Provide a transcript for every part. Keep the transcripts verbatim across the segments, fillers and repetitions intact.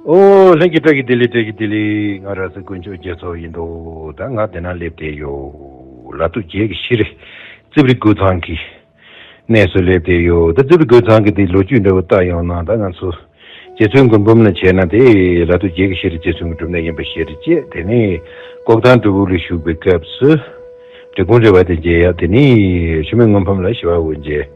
ཨོ་ལྷན་རྒྱས་བཀྲ་ཤིས་བདེ་ལེགས། བཀྲ་ཤིས་བདེ་ལེགས། ང་ར་ས་དཀོན་མཆོག་རྒྱ་མཚོ་ཡིན་འདུག་ད་ང་དེ་ན་སླེབས་བསྡད་ཡོད། ལ་དུ་རྒྱལ་གྱི་ཤི་རི་རྩིབ་རི་ཀོས་ཚང་གི་གནས་སུ་སླེབས་བསྡད་ཡོད། ད་རྩིབ་རི་ཀོས་ཚང་གི་དེ་ལོ་རྒྱུས་འདྲ་བོ་ལྟ་ཡོང་ན། ད་ང་ཚོ་རྗེ་བཙུན་མགོན་འབུམ་ལ་བྱས་ན་དེ་ལ་དུ་རྒྱལ་གྱི་ཤི་རི་རྗེ་བཙུན་གྱི་སྒྲུབ་གནས་ཡིན་པ་ཤེས་རེད་བྱས། དེ་ནས་ལྐོག་ཐང་སྒྲུབ་ཕུག་ལ་བཞུགས་པའི་སྐབས་སུ་འབྲི་གུང་རི་བ་དེ་མཇལ་ཡ། དེ་ནས་ཆུ་སྨད་སྔོན་ཕམ་ལ་ཞི་བ་འོད་མཇལ།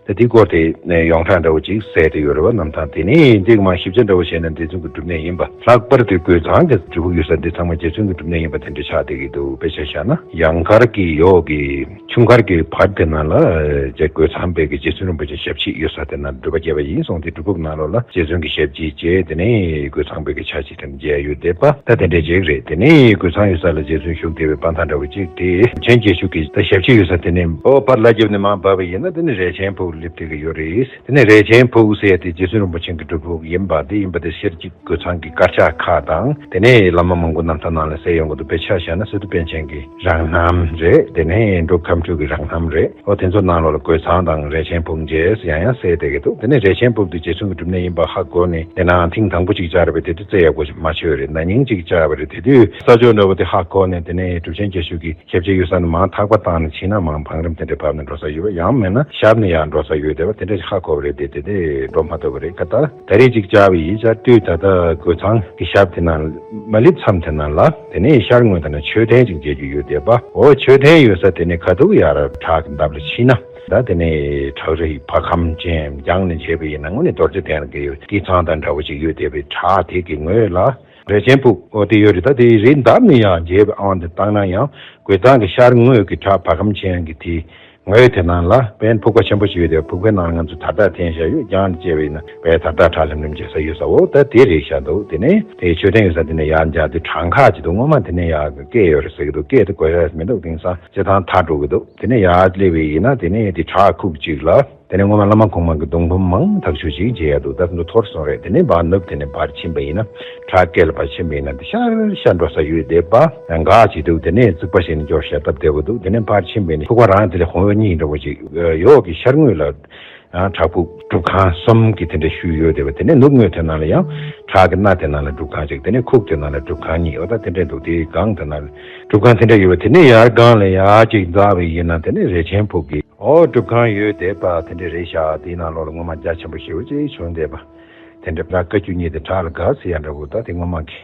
ད་དེའི་སྐོར་དེ་ནས་ཡོངས་གྲགས་འདྲ་བོ་ཅིག་གསལ་དེ་ཡོད་རེད་བ། རྣམ་ཐར་དེ་ནས་འདི་མ་ཞིབ་ཆ་འདྲ་བོ་བྱས་ན་རྗེ་བཙུན་གྱི་སྒྲུབ་གནས་ཡིན་པ། ལྷག་པར་དུ་ཀོས་ཚང་གི་སྒྲུབ་ཕུག་ཡོད་ས་འདི་ཚང་མ་རྗེ་བཙུན་གྱི་སྒྲུབ་གནས་ཡིན་པ་དེ་འདྲ་ཆགས་བསྡད་ཀྱི་འདུག་དཔེ་ཆ་བཞག་ན་ཡང་མཁར་གྱི་ཡོག་གི་ཆུ་མཁར་གྱི་བར་དེ་ན་ལ་རྗེ་ཀོས་ཚང་པའི་གི་རྗེ་བཙུན་རིན་པོ་ཆེ་ཞབས་ཕྱི་ཡོད་ས་དེ་ན་སྒྲུབ་པ་བརྒྱབ་པ་ཡིན་སོང་སྟེ། སྒྲུབ་ཕུག་ནང་ལོགས་ལ་རྗེ་བཙུན་གྱི་ཞབས་ཕྱི་བྱས། དེ་ནས་ཀོས་ཚང་པའི་གི་ཕྱག་ཕྱི་དེ་མཇལ་ཡོད་བསྡད་པ། ད་དེ་འདྲའི་ཅིག་རེད། དེ་ནས་ཀོས་ཚང་ཡོད་ས་ལ་རྗེ་བཙུན་བཞུགས་བསྡད་པའི་དཔང་རྟགས་འདྲ་བོ་ཅིག་དེ་ཆེན་རྒྱལ་ཤུག་གི་ད་ཞབས་ཕྱི་ཡོད་ས་དེ་ནས་ཨོ་ཕར་ལ་རྒྱབ་ནས་མར་བབས་པ་ཡིན་ན་དེ་ནས་རས་ཆེན་ཕུག་སླེབས་བསྡད་ཀྱི་ཡོད་རེད། དེ་ནས་རས་ཆེན་ཕུག་ཟེར་ཡ་དེ་རྗེ་བཙུན་རིན་པོ་ཆེ་གི་སྒྲུབ་ཕུག་ཡིན་པ། དེ་ཡིན་པ་དེ་ཤེར་གྱི་ཀོས་ཚང་གི་དཀར་ཆག་ཁག་དང་། དེ་ནས་བླ་མ་མང་པོ་རྣམ་ཐར་ནང་ལ་གསལ་ཡོང་གི་འདུག་དཔེ་ཆ་བཞག་ན་སི་ཏུ་པཎ་ཆེན་གྱི་རང་རྣམ་རེད། དེ་ནས་འབྲུག་ཁམས་སྤྲུལ་གྱི་རང་རྣམ་རེད། ཨོ་དེ་ཚོ་ནང་ལོགས་ལ་ཀོས་ཚང་དང་རས་ཆེན་ཕུག་མཇལ་ཡང་ཡང་གསལ་བསྡད་ཀྱི་འདུག་དེ་ནས་རས་ཆེན་ཕུག་དེ་རྗེ་བཙུན་གྱི་སྒྲུབ་གནས་ཡིན་པ་ཧ་གོ་ནས། དེ་ནའང་ཐེངས་དང་པོ་གཅིག་བཅར་བས་དེ་དུས་རྩེ་ཡག་པོ་ཞིག་མ་ཆོད་རེད། ན་ནིང་གཅིག་བཅར་བ་རེད། དེ་དུས་ས་ཕྱོགས་འདྲ་བོ་དེ་ཧ་གོ་ནས། དེ་ནས་གྲུབ་ཆེན་རྒྱལ་ཤུག་གི་ཞབས་ཕྱི་ཡོད་ས་ནས་མར་ཐག་པ་བཏང་ནས་ཕྱིན་ན་མར་བང་རིམ་དེ་འདྲ་བབས་ནས་འགྲོ་ས་ཡོད་པ། ཡང་མིན་ན་ཞབས་ནས་ཡར་འགྲོ་ས་ཡོད་བསྡད་པ་དེ་འདྲ་ཧ་གོ་བ་རེད། དེ་དེ་དེ་འགྲོ་མ་ཐུབ་པ་རེད། ཁ་ད་ད་རེས་གཅིག་བཅར་བ་ཡིན། བཅར་དུས་ད་ལྟ་ཀོས་ཚང་གི་ཞབས་དེ་ན་མ་སླེབས་མཚམས་དེ་ན་ལ་དེ་ནས་ཤར་ངོས་དེ་ན་མཆོད་རྟེན་ཅིག་མཇལ་རྒྱུ་ཡོད་བསྡད་པ། འོ་མཆོད་རྟེན་ཡོད་ས་དེ་ནས་ཁ་ཐུག་ཡར་བྲག་གི་འདབས་ལ་ཕྱིན་ན། ད་དེ་ནས་བྲག་རི་བ་གམ་ཅན་རྒྱང་ནས་མཇལ་བ་ཡིན་ན་དངོས་གནས་རྡོ་རྗེ་གདན་གྱི་ཡུལ་དེ་ཚང་དང་འདྲ་བོ་ཅིག་ཡོད་བསྡད་པའི་བྲག་དེ་གི་ངོས་ལ་རས་ཆེན་ཕུག་འོ་དེ་ཡོད་རེད། ད་དེའི་རི་འདབས་ནས་ཡར་མཇལ་བའི་དབང་དུ་བཏང་ན་ཡང་ཀོས་ཚང་གི་ཤར་ངོས་ཀྱི་བྲག་བ་གམ་ཅན་གྱི་དེའི་ངོས་དེ་ནང་ལ་དཔེར་ན་ཕུག་པ་ཆེན་པོ་ཞིག་ཡོད་དེ། ཕུག་པའི་ནང་ང་ཚོ་དར་ཐག་འཐེན་བཞག་ཡོད། རྒྱང་ནས་བལྟས་པ་ཡིན་ན་དཔེ་དར་ཐག་ཁྲ་ལམ་ལམ་བྱེད་ས་ཡོད་ས། འོ་ད་དེ་རེད་ཤག་འདུག་དེ་ནས་དེ་མཆོད་རྟེན་ཡོད་ས་དེ་ནས་ཡར་མཇལ་དུས་གྲྭ་ཁག་ཅིག་འདུག་སྔོན་མ་དེ་ནས་ཡར་སྐད་ཡོད་རེད་ཟེར་གྱི་འདུག་སྐད་དེ་གོ་ཡ་མི་འདུག་དེང་སང་རྩེད་ཐང་ཐག་འགྲོ་གི་འདུག་དེ་ནས་ཡར་སླེབས་པ་ཡིན་ན་དེ་ནས་དེ་བྲག་ཁུག་ཅིག་ལ་དེ་ནས་སྔོན་མ་བླ་མ་གོང་མ་གི་གདུང་འབུམ་མང་ཐག་ཆོད་ཅིག་མཇལ་ཡ་འདུག་ད་དེ་ཚོ་འཐོར་སོང་རེད། དེ་ནས་བར་ནུབ་དེ་ནས་བར་ཕྱིན་པ་ཡིན་ན་བྲག་སྐེད་ལ་བར་ཕྱིན་པ་ཡིན་ན་དེ་ཤར་ཤར་འགྲོ་ས་ཡོད་བསྡད་པ་འགག་ཅིག་འདུག་དེ་ནས་རྩིག་པ་ཞིག་ནས་སྐྱོར་བཞག་སྟབས་བདེ་པོ་འདུག་དེ་ནས་བར་ཕྱིན་པ་ཡིན་ན་ཕུག་པ་རང་དེ་ལས་གོང་འོག་གཉིས་འདྲ་བོ་ཅིག་ཡོག་གི་ཤར་ངོས་ལ་ཡང་བྲག་ཕུག་སྒྲུབ་ཁང་གསུམ་གྱི་དེ་འདྲ་ཤུལ་ཡོད་བསྡད་པ། དེ་ནས་ནུབ་ངོས་དེ་ནང་ལ་ཡང་བྲག་གི་སྣ་དེ་ནང་ལ་སྒྲུབ་ཁང་གཅིག་དེ་ནས་ཁུག་དེ་ནང་ལ་སྒྲུབ་ཁང་གཉིས། འོ་ད་དེ་འདྲ་འདུག་དེའི་སྒང་དེ་ནང་ལ་སྒྲུབ་ཁང་དེ་འདྲ་ཡོད་པ། དེ་ནས་ཡར་སྒང་ལ་ཡར་གཅིག་འཛེགས་པ་ཡིན་ན་དེ་ནས་རས་ཆེན་ཕུག་གི་འོ་སྒྲུབ་ཁང་ཡོད་བསྡད་པ་དེ་འདྲ་རེད་ཤག་དེའི་ནང་ལོགས་ལ་སྔོན་མ་རྒྱ་ཆེན་པོ་ཞེ་པོ་ཅིག་བྱུང་བསྡད་པ། དེ་འདྲ་བྲག་བཀའ་བརྒྱུད་གཉིས་དེ་བྲག་ལ་དགའ་ཟེར་ཡ་འདྲ་བོ། ད་དེ་སྔོན་མ་གི་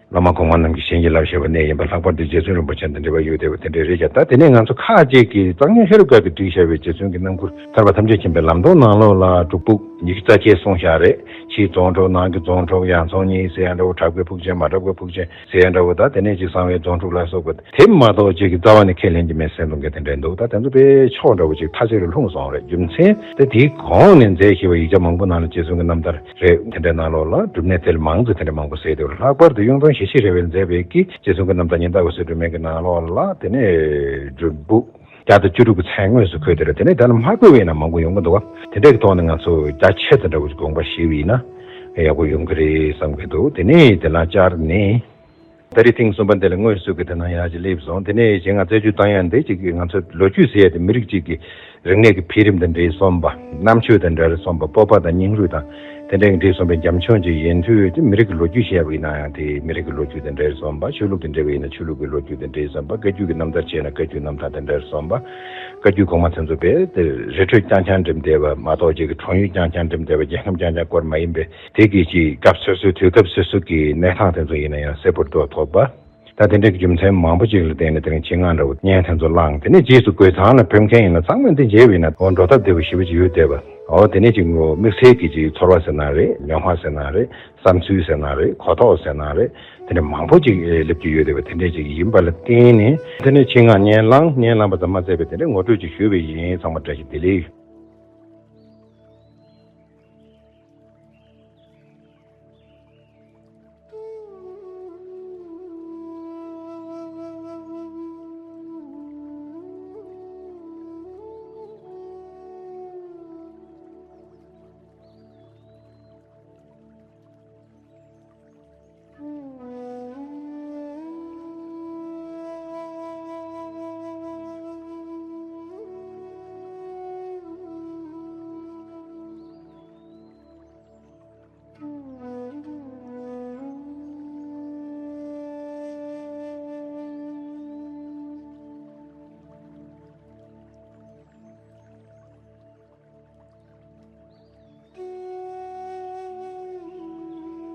བླ་མ་གོང་མ་རྣམས་ཀྱིས་བྱིན་གྱིས་བརླབས་བཞག་པ་གནས་ཡིན་པ། ལྷག་པར་དུ་རྗེ་བཙུན་རིན་པོ་ཆེ་དང་འབྲེལ་བ་ཡོད་བསྡད་པ་དེ་འདྲ་རེད་ཤག་ད་དེ་ནས་ང་ཚོ་ཁག་ཅིག་གིས་གཙང་སྨྱོན་ཧེ་རུ་ཀ་གིས་བསྒྲིགས་བཞག་པའི་རྗེ་བཙུན་གྱི་རྣམ་མགུར་ཐར་པ་ཐམས་ཅད་མཁྱེན་པའི་ལམ་སྟོན་ནང་ལོགས་ལ་སྒྲུབ་ཕུག་ཉི་ཤུ་རྩ་བརྒྱད་གསུངས་བཞག་རེད། ཕྱིའི་རྫོང་དྲུག་ནང་གི་རྫོང་དྲུག་ཡང་རྫོང་གཉིས་ཟེར་ཡ་འདྲ་བོ། དྲག་པོའི་ཕུག་ཆེན་མ་དྲག་པོའི་ཕུག་ཆེན་ཟེར་ཡ་འདྲ་བོ། ད་དེ་ནས་ཅིག་གསང་བའི་རྫོང་དྲུག་ལ་སོགས་པ་དེ་མ་གཏོགས་ཅིག་གི་རྩ་བ་ནས་ཁས་ལེན་གྱི་མེད་ཟེར་མདོང་གི་དེ་འདྲ་འདུག་ད་དེ་ཚོ་དཔེ་ཕྱོགས་འདྲ་བོ་ཅིག་མཐའ་གཅིག་ལ་ལྷུང་སོང་རེད། རྒྱུ་མཚན་དེ་དེའི་གོང་ནས་མཛད་བཞག་པའི་ཡིག་ཆ་མང་པོ་ནང་ལ་རྗེ་བཙུན་གྱི་རྣམ་ཐར་རེད། དེ་འདྲའི་ནང་ལོགས་ལ་སྒྲུབ་གནས་དེ་ལ་མང་ཙམ་དེ་འདྲ་མང་པོ་གསལ་འདུག་ལྷག་པར་དུ་གཡུང་དྲུང་ཞེ་བཞི་རས་པས་མཛད་པའི་གི་རྗེ་བཙུན་གྱི་རྣམ་ཐར་ཉི་ཟླ་འོད་ཟེར་སྒྲོན་མེ་གི་ནང་ལོགས་ལ་དེ་ནས་སྒྲུབ་ཕུག་བརྒྱ་དང་བཅུ་དྲུག་གི་མཚན་དངོས་སུ་འཁོད་དེ་རེད། དེ་ནས་ད་ནི་མ་འཁོད་པ་ཡིན་ན་མང་པོ་ཡོང་གི་འདུག་བ། དེ་འདྲའི་གི་ཐོག་ནས་ང་ཚོ་རྒྱ་ཆེ་ཙམ་འདྲ་བོ་ཅིག་དགོངས་པ་བཞེས་པ་ཡིན་ན་ཡག་པོ་ཡོང་གི་རེད་བསམ་གི་འདུག་དེ་ནས་དེ་ལ་བཅར་ནས། ད་རེས་ཐེངས་གསུམ་པ་འདི་ལ་དངོས་སུ་གི་དེ་ན་ཡར་ཅིག་སླེབས་སོང་། དེ་ནས་གཞན་ང་རྩད་གཅོད་བཏང་ཡ་འདི་ཅིག་གི་ང་ཚོ་ལོ་རྒྱུས་ཟེར་ཡ་དེ་མི་རིགས་གཅིག་གི་རིག་གནས་ཀྱི་འཕེལ་རིམ་དང་འབྲེལ་སོང་བ། རྣམ་དཔྱོད་དང་འབྲེལ་སོང་བ། སྤོབས་པ་དང་སྙིང་རུས་དང་དེ་འདྲ་གི་འབྲེལ་སོང་བའི་འཇམ་ཆུང་ཅིག་ཡིན་དུས་དེ་མི་རིགས་ཀྱི་ལོ་རྒྱུས་བཤད་པ་ཡིན་ན་ཡང་དེ་མི་རིགས་ཀྱི་ལོ་རྒྱུས་དང་འབྲེལ་སོང་བ། ཆོས་ལུགས་དང་འབྲེལ་བ་ཡིན་ན་ཆོས་ལུགས་ཀྱི་ལོ་རྒྱུས་དང་འབྲེལ་སོང་བ། བཀའ་བརྒྱུད་ཀྱི་རྣམ་ཐར་བྱས་ན་བཀའ་བརྒྱུད་རྣམ་ཐར་དང་འབྲེལ་སོང་བ། བཀའ་བརྒྱུད་གོང་མ་དེ་ཚོ་དཔེ་དེ་རི་ཁྲོད་རྐྱང་རྐྱང་འགྲིམ་བསྡད་པ་མ་གཏོགས་ཅིག་གི་འཁྲུངས་ཡུལ་རྐྱང་རྐྱང་འགྲིམ་བསྡད་པ། རྒྱལ་ཁམས་རྐྱང་རྐྱང་སྐོར་མ་ཡིན་པའི། དེ་གི་ཅིག་སྐབས་སོ་སོའི་དུས་སྐབས་སོ་སོའི་གི་གནས་སྟངས་དེ་ཚོ་ཡིན་ན་ཡང་གསལ་པོར་རྟོགས་ཐུབ་པ། ད་དེ་འདྲའི་གི་རྒྱུ་མཚན་མང་པོ་ཅིག་ལ་བརྟེན་ནས་དེ་རིང་ཆེད་མངགས་འདྲ་བོ་བརྙན་དེ་ཚོ་བླངས། དེ་ནས་རྗེས་སུ་ཀོས་ཚང་ལ་ཕེབས་མཁན་ཡིན་ན་ཚང་མས་འདི་མཇལ་བ་ཡིན་ན་འོ་འགྲོ་སྟབས་བདེ་པོ་ཞེ་པོ་ཅིག་ཡོད་བསྡད་པ། འོ་དེ་ནས་ཅིག་ངོ་དམིགས་བསལ་གྱི་ཅིག་ཚོར་བ་ཟེར་ན་རེད། མྱོང་བ་ཟེར་ན་རེད། བསམ་ཚུལ་ཟེར་ན་རེད། གོ་རྟོགས་ཟེར་ན་རེད། དེ་འདྲ་མང་པོ་ཅིག་སླེབས་ཀྱི་ཡོད་བསྡད་པ་དེ་འདྲ་ཅིག་ཡིན་པ་ལ་བརྟེན་ནས་དེ་ནས་ཆེད་མངགས་བརྙན་བླངས། བརྙན་བླངས་པ་ཙམ་མ་ཟད་པའི་དེ་འདྲའི་ངོ་སྤྲོད་ཅིག་ཞུས་པ་ཡིན། ཚང་མ་བཀྲ་ཤིས་བདེ་ལེགས།